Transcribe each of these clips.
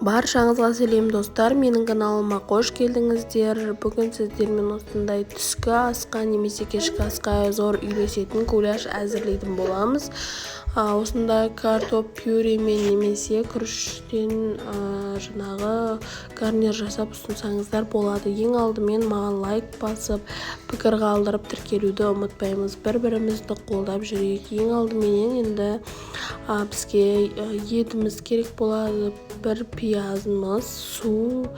Баршаңызға сәлем, достар! Менің каналыма қош келдіңіздер. Бүгін сіздермен осындай түскі асқа немесе кешкі асқа зор үйлесетін гуляш әзірлейтін боламыз. Осындай картоп пюремен немесе күріштен жаңағы гарнир жасап ұсынсаңыздар болады. Ең алдымен маған лайк басып, пікір қалдырып, тіркелуді ұмытпаймыз. Бір-бірімізді қолдап жүрейік. Ең алдыменен енді бізге етіміз керек болады, бір пиязымыз, су,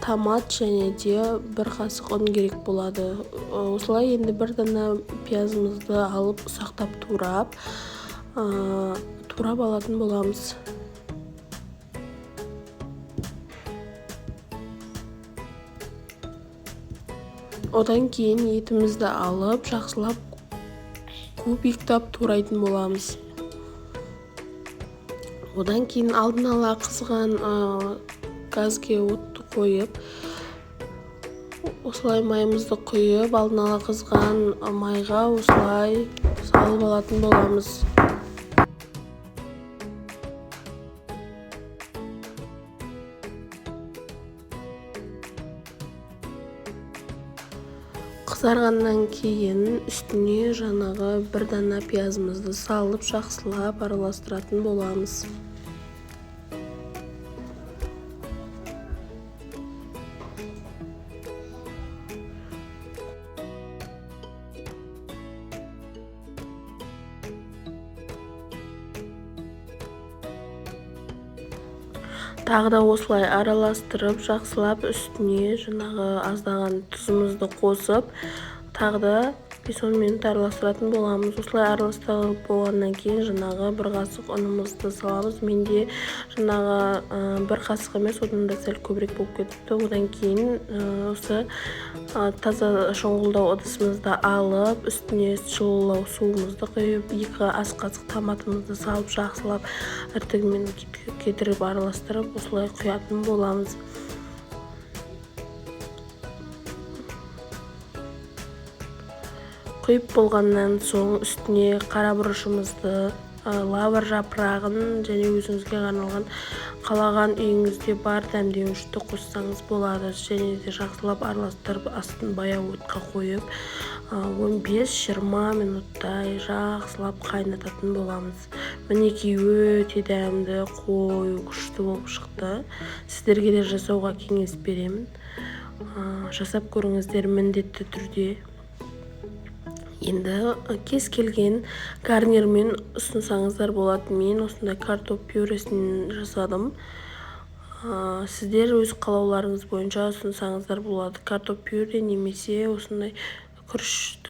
томат және де бір қасық ұн керек болады. Осылай енді бір дана пиязымызды алып, ұсақтап турап алатын боламыз. Одан кейін етімізді алып, жақсылап кубиктап турайтын боламыз. Одан кейін алдын ала қызған газге отты қойып, осылай майымызды құйып, алдын ала қызған майға осылай салып алатын боламыз. Қызарғаннан кейін үстіне жаңағы бір дана пиязымызды салып, жақсылап араластыратын боламыз. Тағы да осылай араластырып, жақсылап үстіне жаңағы аздаған тұзымызды қосып, тағы да 5-10 минут араластыратын боламыз. Осылай араластырып болғаннан кейін жаңағы бір қасық ұнымызды саламыз. Менде жаңағы бір қасық емес, одан да сәл көбірек болып кетіпті. Одан кейін осы таза шұңғылдау ыдысымызды алып, үстіне жылылау суымызды құйып, 2 ас қасық томатымызды салып, жақсылап іртігімен кетіріп араластырып, осылай құятын боламыз. Құйып болғаннан соң үстіне қара бұрышымызды, лавр жапырағын және өзіңізге арналған қалаған үйіңізде бар дәмдеуішті қоссаңыз болады. Және де жақсылап араластырып, астын баяу отқа қойып, 15-20 минуттай жақсылап қайнататын боламыз. Мінекей, өте дәмді, қою, күшті болып шықты. Сіздерге де жасауға кеңес беремін. Жасап көріңіздер міндетті түрде. Енді кез келген гарнирмен ұсынсаңыздар болады. Мен осындай картоп пюресін жасадым. Сіздер өз қалауларыңыз бойынша ұсынсаңыздар болады. Картоп пюре немесе осындай күріш.